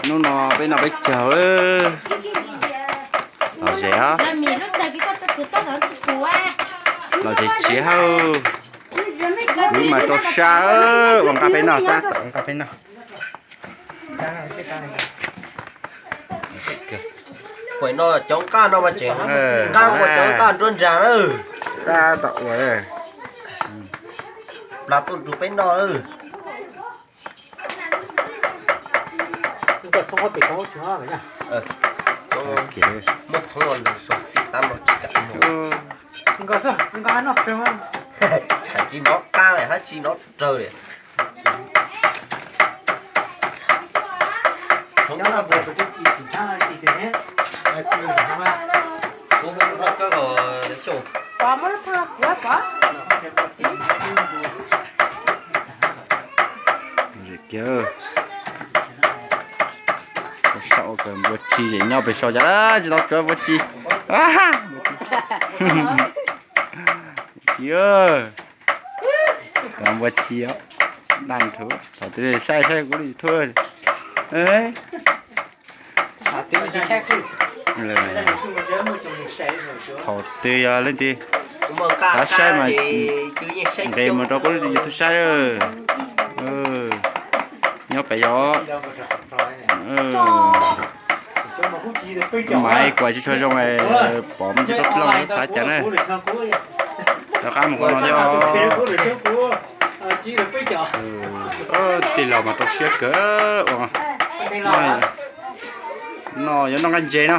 Hnub no peb noj peb caug lawm. Lom zem os. Lom zem tsis hauj. Kwv mas rau sab ua nqa peb noj tab tom ua nqa peb noj. Pem no cov nqaj no mas tseem nqaj ua cov nqaj nruab nrag na. Tab tom ua. Plas tuaj rau peb noj. Muab txhoov los nws sau xim tab no tsis kam. Tsam tsis nov qab li hab tsis nov raws li. Saum npua tsi es nyob pem saum cas tsis tau tsuav npua tsi. Tsi, npua tsi os. Daj nrhuv thaum twg saib saib kuv li thuaj. Thaum twg yog leej twg xav saib mas nqes mus rau kuv li YouTube saib. Nyob pem yog mas kuam tsis tshua zoo, pom me ntsis rau ploog xav cas na. Rov qab mus qhov no thiab. Tij laug mas rau siab kawg. No yuav noj nqaij ntses no.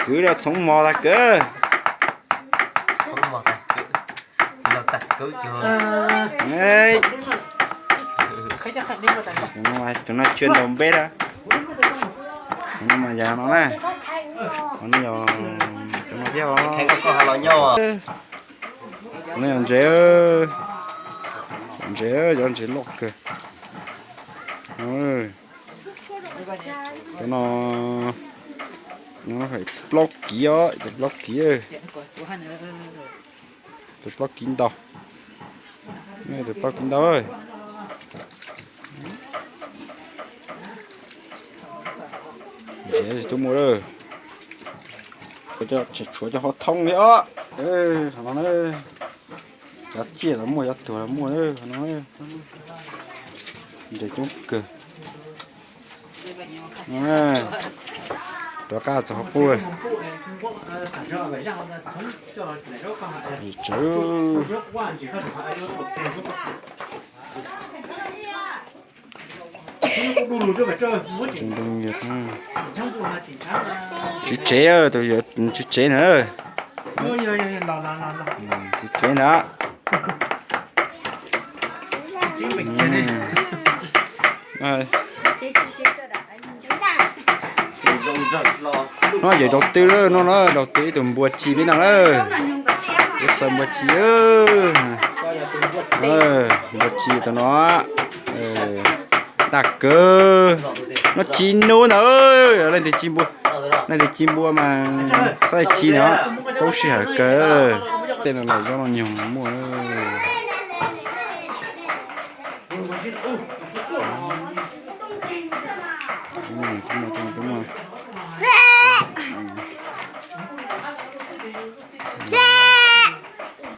Kwv los txhoov mos tag kawg. Tus no tsw ntau npeb na. Tus no mas yog no na. Tus no yog, tus no thiab os. Tus no yog ntses, ntses, cov ntses loj kawg. Cov no, no hais plaub kiv os, cov plaub kiv. Tus plaub kiv ntau. Tus plaub kiv ntau. Ntses tsis tuaj muaj lawm. Tshuav cov qhov thoob li os. Qhov no, cov ciaj los muaj, cov tuag los muaj. Qhov no ntses coob kawg. Rov qab txog qhov qub. Tsw, tsw tsev, tus yuav tsw tsev na. Tsw tsev na. No yog daus tw lawm, no daus tw ib tug npua tsi peb no lawm. Kuv xav npua tsi, npua tsi tus no daj kawg. No tsis nub ntag, leej twg ci npua, leej twg ci npua mas xav tsi no, tau sij hawm kawg. Tej no los zaub noj nyoog muaj.